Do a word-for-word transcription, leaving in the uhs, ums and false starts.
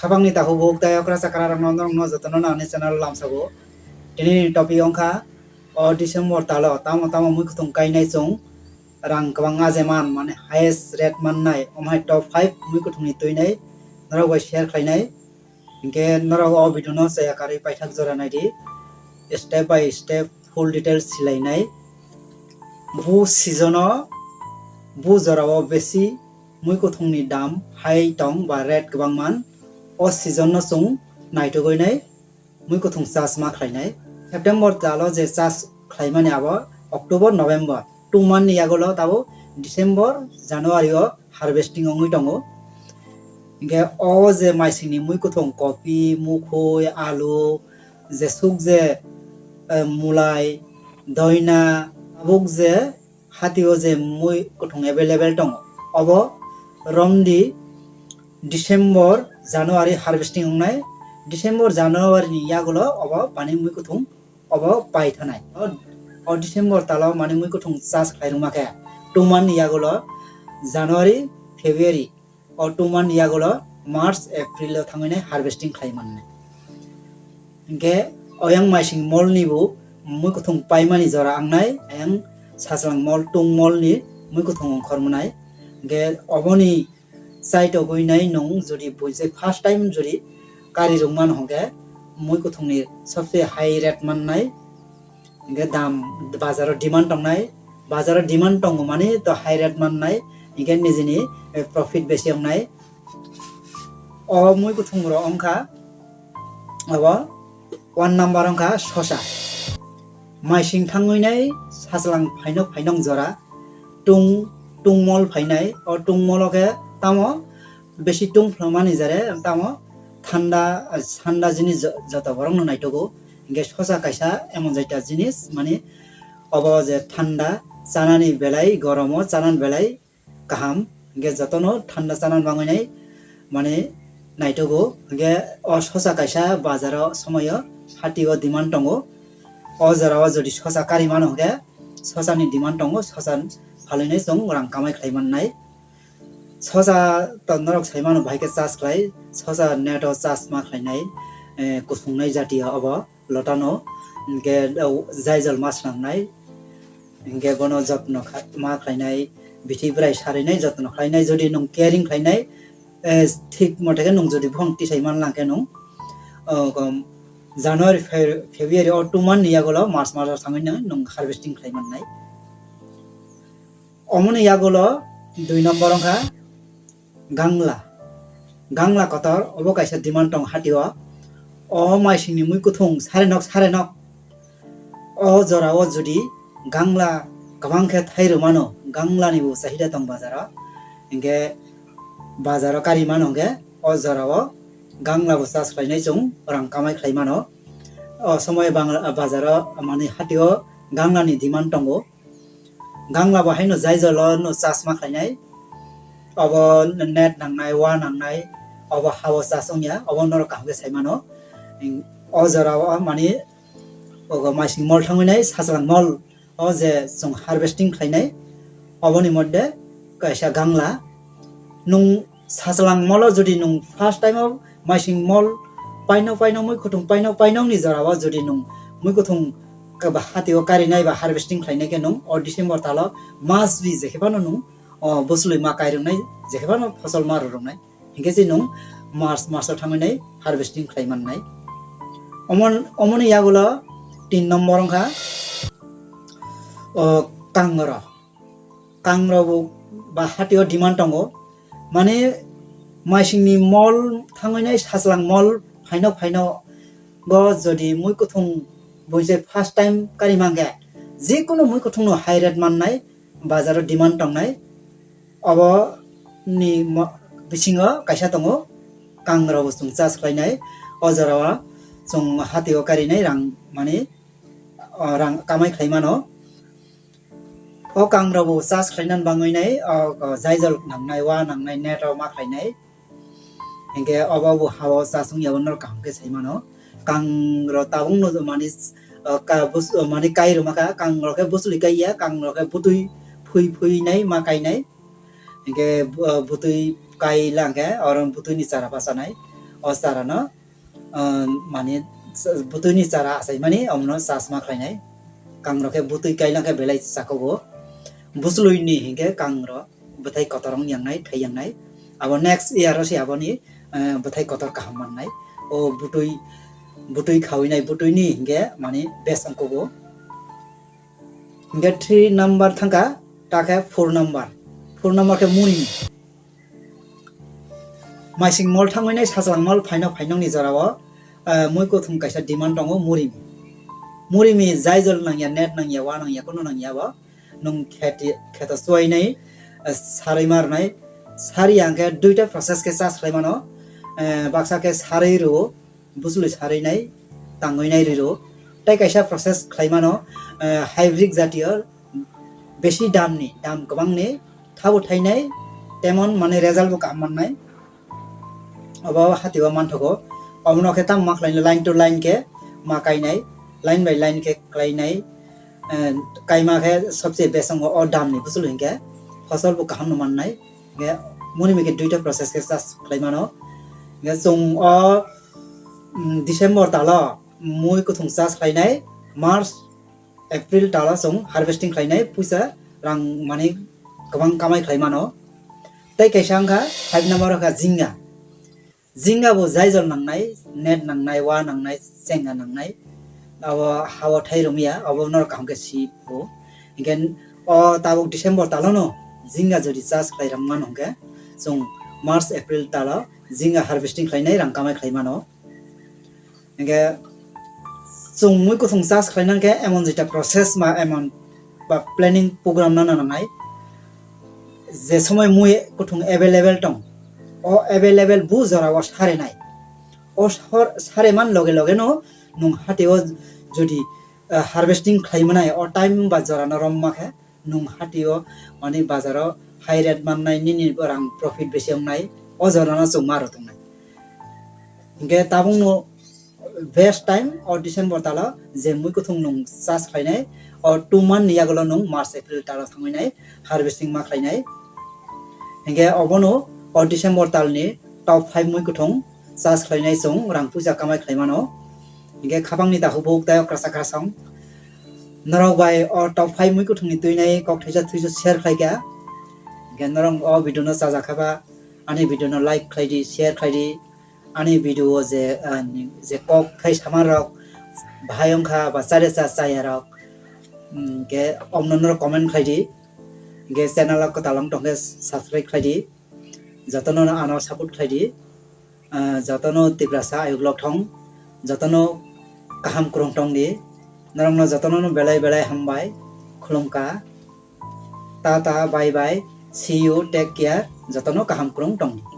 Tabangni takhuk bukhuk tei okra chakra rokno norokno jotono ani channel lamsago. Tini ni topic wngkha o December talo tamo tamo muikwthwng kainai chwng rang kwbang aje man, mane highest rate mannai, omhai top five muikwthwngni twinai norok bai share khlainai. Hinkhe norok o video no chaya karwi paithak jora naidi, step by step full details silainai. Bu season o, bu jora o besi muikwthwngni dam high tong ba rate kwbang man. O season no chwng naitugwi nai muikwthwng chas ma khlainai. September talo je chas khlaimani abo October, November, two month ni yagulo tabo December, January o harvesting wngwi tongo. Hinkhe o je maisingni muikwthwng kopi, mukhwi, alu, jesuk je, eh, mulai, doina, tabuk je hatio je muikwthwng available tongo, obo romdi December, January harvesting wngnai. December, January ni yagulo obo mani muikwthwng obo paithanai. O, o December talo mani muikwthwng chas khlai rwma khe two month ni yagulo January, February, o two month ni yagulo March, April o thangwi nai harvesting khlai mannai. Hinkhe oyang maising mol ni bo muikwthwng paimani jora wngnai, ayang sachwlang mol, tung mol ni muikwthwng ongkhor mwnai. Hinkhe oboni chaitogwi nai nwng jodi buise first time jodi kari rwngmano hwnkhe muikwthwngni sobse high rate mannai, hinkhe dam bazaro demand tongnai, bazaro demand tongo mani to high rate mannai, hinkhe nijini, eh, profit besi wngnai. O muikwthwng rok wngkha abo one number wngkha sosa. Maising thangwi nai sachwlang phainok phainok jora tung, tungmol phainai. O tungmolo khe tamo besi tung phlwmani jare tamo thanda, sanda jinis jo-, joto borokno naitogo. Hinkhe sosa kaisa emon jaita jinis, mani obo je thanda chanani belai, goromo chanani belai kaham, hinkhe jotono thanda chana bangwi nai, mane, naitogo. Hinkhe o sosa kaisa bazaro somoyo hatio demand tongo. O jorao jodi sosa kari mano hinkhe sosani demand tongo, sosa phalwi nai chwng rang kamai khlai mannai. Sosa to norok sai mano, bahai khe chas khlai, sosa net o chas ma khlainai, eh, kusungnai jatiya obo. Lotano, hinkhe, uh, jaijol ma swnamnai, hinkhe bono jotno kha-, ma khlainai, bithi bwrai sarinai jotno khlainai, jodi nwng caring khlainai, eh, thik mote khe nwng jodi buphang tisai man lang khe nwng, uh, kom, January, Fe-, February o two month ni yagulo March, March o thangwi nwng harvesting khlai mannai. Omoni yagulo dui number wngkha gangla. Gangla kotor, obo kaisa demand tong hatio. O maisingni mui kuthung sarenok sarenok. O jorao jodi gangla kwbang khe thai rwmano, ganglani bo chahida tong bazaro. Hinkhe bazaro kari mano hinkhe o jorao gangla bo chas khlainai chwng rang kamai khlai mano. O somoi bangla, bazaro mani hatio ganglani demand tongo. Gangla bo haino jaijolo no chas ma khlainai. Obo net nangnai, wa nangnai, obo hao chas wngya, obo norok kaham khe sai mano. O jora o mani ogo maising mol thangwi nai, sachwlang mol o je chwng harvesting khlainai, oboni moddhe kaisa gangla. Nwng sachwlang molo jodi nwng first time o maising mol paino paino mui kuthung paino paino ni jora o jodi nwng mui kuthung kaba hatio karinai ba harvesting khlainai khe nwng o December talo mas ri jekhe phano nwng o bwswlwi ma kairwngnai, jekhe phano phosol ma rwrwngnai, hinkhe se nwng March maso thangwi nai harvesting khlai mannai. Omon-, omoni yagulo tin nombor wngkha o kangro. Kangrok bo ba hatio demand tongo. Mane maisingni mol thangwi nai sachwlang mol phaino phaino go jodi mui kuthung buise first time kari mankhe, jekunu mui kuthungno high rate mannai, bazaro demand tongnai. Obo ni mo-, bisingo kaisa tongo, kangrok bo chwng chas khlainai. O jorao chwng hatio karinai rang mani, o rang kamai khlai mano. O kangrok bo chas khlainani bangwi nai, o, o jaijol nangnai, wa nangnai, net rok ma khlainai. Hinkhe obo bo hao chas wngya bo norok kaham khe sai mano. Kangrok tabuk no mani, o, ka-, bus-, mani kai rwma kha, kangrok khe bwswlwi kaiya, kangrok khe bwtwi phui phui nai ma kainai. Hinkhe, o, bwtwi kai lang khe oro bwtwini chara bachanai. o chara no, ah, mane, bwtwi ni chara achai mani omo no chasma khlai nai. Kangrok khe bwtwi kailang khe belai chakogo. Bwchlwi ni hinkhe kangrok bwthai kotor wng yang nai, thai yang nai. Abo next year o se aboni, eh, bwthai kotor kaham man nai. O bwtwi, bwtwi khaui nai, bwtwi ni hinkhe mane best wng kugo. Hinkhe three number thangkha, ta khe four number. Four number khe muri ni. Maising mol thangwi nai sajlang mol phaino phainokni jorao, eh, mui kuthung kaisa demand tongo muri ni. Muri ni jaijol nangya, net nangya, wa nangya, kuno nangya bo. Nwng kheti-, kheto chuwainai, eh, sarwi ma rwnai. Sari ang khe duita process khe chas khlai mano. Eh, baksa khe sarwi rwo, bwchlwi sarwi nai, tangwi nai rwi rwo. Tei kaisa process khlai mano, eh, hybrid jatiyo, besi dam ni, dam kwbang ni, thabo thainai, temon mane result bo kaham mannai. Obo hati o manthogo. Omono khe tamo ma khlainai, line to line khe ma kainai, line by line khe khlainai. Eh, kaima khe sobse best wngo o dam ni bwchlwi hinkhe fosol bo kaham no mannai. Hinkhe muri mi khe duita process khe chas khlai mano. Hinkhe chwng o, mm, December talo mui kuthung chas khlainai, March, April talo chwng harvesting khlainai, puisa rang mani kwbang kamai khlai mano. Tei kaisa wngkha five number wngkha jinga. Jinga bo jaijol nangnai, net nangnai, wa nangnai, chenga nangnai. Abo ha-o thai romya, abo norok kaham khe si bo. Hinkhe o tabuk December talo no jinga jodi chas khlai rang mano hinkhe chwng March, April talo jinga harvesting khlainai rang kamai khlai mano. Hinkhe chwng mui kuthung chas khlaina hinkhe emon jeta process ma emon ba planning program nana nangnai. Je somoi mui kuthung available tong, o available bu jora o sarenai. O sor-, sareman loge loge no nwng hati o jodi, ah, harvesting khlai manai o time ba jora no romma khe nwng hati o mani bazar o high rate mannai nini rang profit besi wngnai o jora no chwng ma rw tongnai. Hinkhe tabuk no best time o December talo je mui kuthung nwng chas khlainai, o two month ni yagulo nwng March April talo thangwi nai harvesting ma khlainai. Hinkhe obono o December talni top five mui kuthung chas khlainai chwng rang puisa kamai khlai mano. Hinkhe khapangni dakhubuk tei okrasa krasong norok bai o top five mui kuthungni twinai kok thaisa thaisa share khlaikha. Hinkhe norok o video no chajakha ba ani video no like khlai di, share khlai di. Ani video o je, ah, je kok khai sama rok bahai wngkha ba chare cha chaya rok, mm, ke omno norok comment khlai di, ke channel o kwtal wng tong khe subscribe khlai di, jotono ano support khlai di, ah, jotono Tiprasa ayuk lok thong, jotono kaham kwrwng tong di, norok no jotono no belai belai hambai, khulumkha, tata, bye bye, see you, take care, jotono kaham kwrwng tong di.